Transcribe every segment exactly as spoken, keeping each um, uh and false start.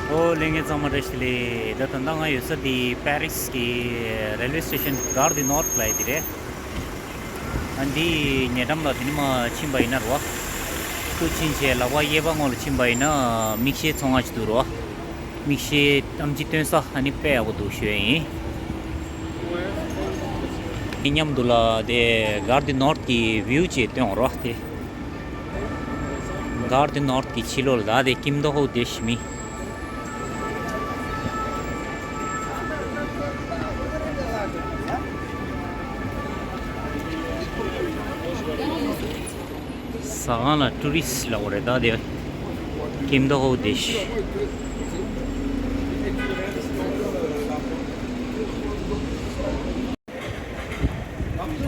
ཨོ་ལྷན་རྒྱས་ཚང་མ་བཀྲ་ཤིས་བདེ་ལེགས། ད་ད་ལྟ་ང་ཡོད་ས་འདི་པེ་རིས་ཀྱི་རེལ་ཝེ་སི་ཊེ་ཤན་གར་དུ་ནོར་ལབ་ཡ་འདི་རེད། ཨ་འདི་ཉེ་འགྲམ་ལ་དེ་ནས་མར་ཕྱིན་པ་ཡིན་ན་རེད་བ། ཚུར་ཕྱིན་བྱས་ལག་པ་གཡས་པ་ངོས་ལ་ཕྱིན་པ་ཡིན་ན་མིག་ཤེལ་ཚོང་ཁང་ཅིག་འདུག་རེད་བ། མིག་ཤེལ་ཨེམ་ཆི་སྟོན་ས་ཨ་ནི་དཔེ་ཡག་པོ་འདུག་ཞུ་ཡ་ཡིན། དེ་མཉམ་དུ་ལ་དེ་གར་དུ་ནོར་གྱི་བིའུ་ཅིག་སྟོན་རོགས་དེ། གར་དུ་ནོར་གྱི་ཕྱི་ལོགས་ལ་ད་དེ་ཀིམ་དོ་ཧོ་དེ་ཞི་མི། ཟ་ཁང་ལ་ཊུ་རི་སི་ཊི་ལབ་དགོས་རེད་ད་དེ། ཀིམ་དོ་ཧོ་དེ་ཞི།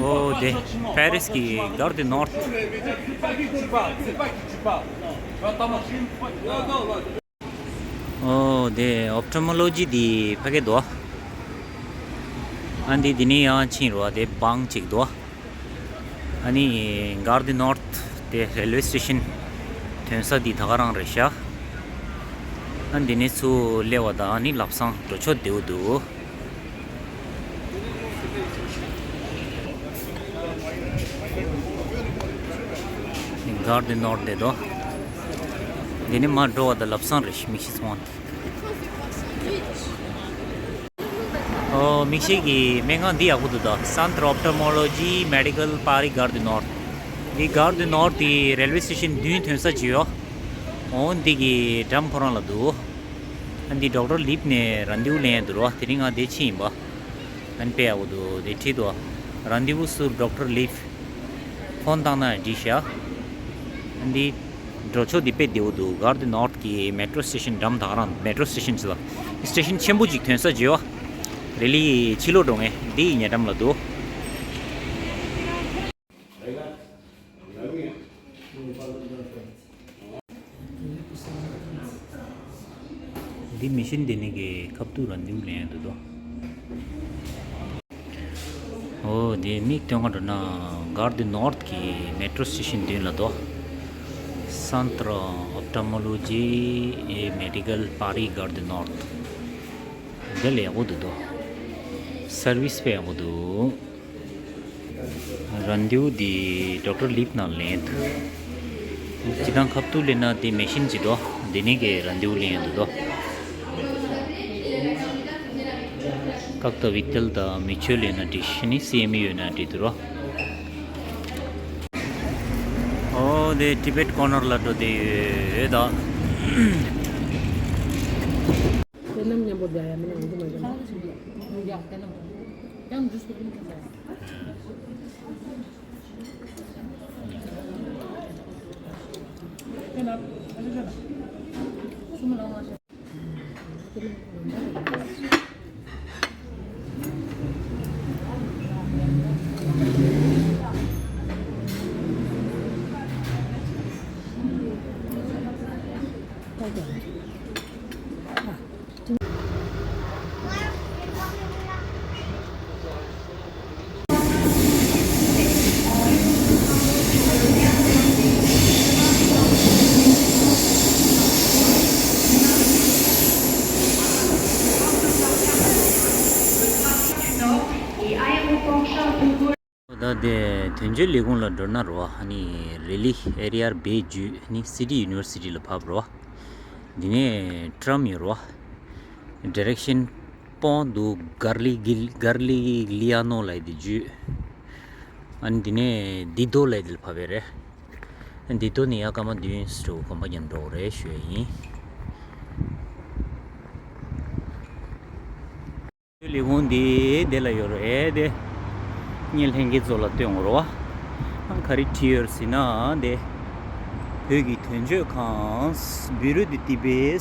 ཨོ་དེ་པེ་རིས་ཀྱི་གར་དུ་ནོར། ཨོ་དེ་ཨོབ་ཊོ་མོ་ལོ་ཇི་དེ་ཕ་གི་འདུག་ཨ་འདི་དེ་ནས་ཡང་ཕྱིན་རོགས་དེ་བང་ཅིག་འདུག་ཨ་ནི་གར་དུ་ནོར་དེ་རེལ་ཝེ་སི་ཊེ་ཤན་ཐོན་ས་དེ་ད་ག་རང་རེད་ཤག་ཨ་འདི་ནས་ཚུར་སླེབས་པ་དང་ཨ་ནི་ལམ་སང་འགྲོ་ཕྱོགས་བདེ་པོ་འདུག་གར་དུ་ནོར་དེ་དོ། འདི་ནས་མར་འགྲོ་བ་དང་ལམ་སང་རེད་ཤག་མིག་ཤེལ་ཚོང་ཁང་། ཨོ་མིག་ཤེལ་གྱི་སྨན་ཁང་འདི་ཡག་པོ་འདུག་ད། Centre Ophtalmologie Médicale Paris Gare du Nord། འདི་གར་དུ་ནོར་དེ་རེལ་ཝེ་སི་ཊེ་ཤན་མདུན་ཐོན་ས་ཅིག་ཡོད། འོ་འདི་གི་འགྲམ་ཁོ་རང་ལ་འདུག་ཨ་འདི་ཌོག་ཊར་ལིབ་ནས་རན་དེ་བུ་ལེན་ཡ་འདུག་རོ། དེ་རིང་ང་འདི་ཕྱིན་ཡིན་པ། ཨ་ནི་དཔེ་ཡག་པོ་འདུག་དེ་བྲིས་འདུག་རན་དེ་བུ་སུར་ཌོག་ཊར་ལིབ། ཕོན་བཏང་ན་འགྲིག་ཤག་ཨ་འདི་འགྲོ་ཕྱོགས་འདི་དཔེ་བདེ་པོ་འདུག་གར་དུ་ནོར་གྱི་མེ་ཊྲོ་སི་ཊེ་ཤན་འགྲམ་ད་ག་རང་མེ་ཊྲོ་སི་ཊེ་ཤན་ཅིག་ལ་སི་ཊེ་ཤན་ཆེན་པོ་ཅིག་ཐོན་ས་ཅིག་ཡོད། རི་ལི་ཕྱི་ལོགས་འགྲོ་ངེས་འདི་ཡི་ཉེ་འགྲམ་ལ་འདུག་འདི་མི་ཤིན་དེ་ནི་གི་ཁབ་ཏུ་རན་དེ་བུ་ལེན་ཡ་འདུག་དོ། ཨོ་དེ་མིག་སྟོན་ག་འགྲོ་ན་གར་དུ་ནོར་གྱི་མེ་ཊྲོ་སི་ཊེ་ཤན་མདུན་ལ་འདུག Centre Ophtalmologie et Médicale Paris Gare du Nord། དེ་ལས་ཡག་པོ་འདུག་དོ། སར་བི་སི་དཔེ་ཡག་པོ་འདུག་རན་དེ་བུ་འདི་ཌོག་ཊར་ལིབ་ནང་ལེན་འདུག་སྤྱི་བཏང་ཁབ་ཏུ་ལེན་ན་དེ་མེ་ཤིན་ཅིག་འདུག་དེ་ནས་གི་རན་དེ་བུ་ལེན་འདུག་དོ། ཀག་ཏ་བི་ཏལ་དང་མི་ཆོས་ལེན་ན་འགྲིག་ཤི་ནི་སི་ཨེམ་ཡོད་ན་འགྲིག་འདུག་རོ། ཨོ་དེ་ཊི་བེཊ་ཀོ་ནར་ལ་འགྲོ་དེ་ཡོད་ད། དེ་རྣམས་མཉམ་པོ་བརྒྱ་ཡ་མིན་ན་འོང་གི་མ་རེད། ཡ་དེ་རྣམས་ཀྱང་འདུས་པའི་ཀུན་ཁྱབ་ད་དེ་དོན་གཅོད་ལས་ཁུངས་ལ་འགྲོ་ན་རོ། ཨ་ནི་རི་ལི་ཨེ་རི་ཡར་བེད་བརྒྱུད་ནི་སི་ཊི་ཡུ་ནི་ཝར་སི་ཊི་ལ་བབས་རོ། འདི་ནས་ཊམ་ཡོད་རོ། ཌི་རེག་ཤན་སྤོན་འདུག་གར་ལི་གི་གར་ལི་ལི་ཡ་ནོ་ལ་ཡི་དེ་བརྒྱུད། ཨ་ནི་འདི་ནས་དི་དོ་ལ་ཡི་དེ་ལ་བབས་པས་རེད། ཨ་ནི་དི་དོ་ནས་ཡར་སྐར་མ་བདུན་ཙམ་གོམ་པ་མཉམ་འགྲོ་དགོས་རེད་ཞུ་ཡ་ཡིན། ལས་ཁུངས་འདི་འདི་ལ་ཡོད་རེད། ཨེ་དེ་ངས་ལྷན་རྒྱས་ཚོ་ལ་སྟོན་དགོས་རེད་བ། ཨང་ག་རེ་བྲིས་ཡོད་ཟེར་ན་འདི་བོད་ཀྱི་དོན་གཅོད་ཁང་། Bureau de Tibet།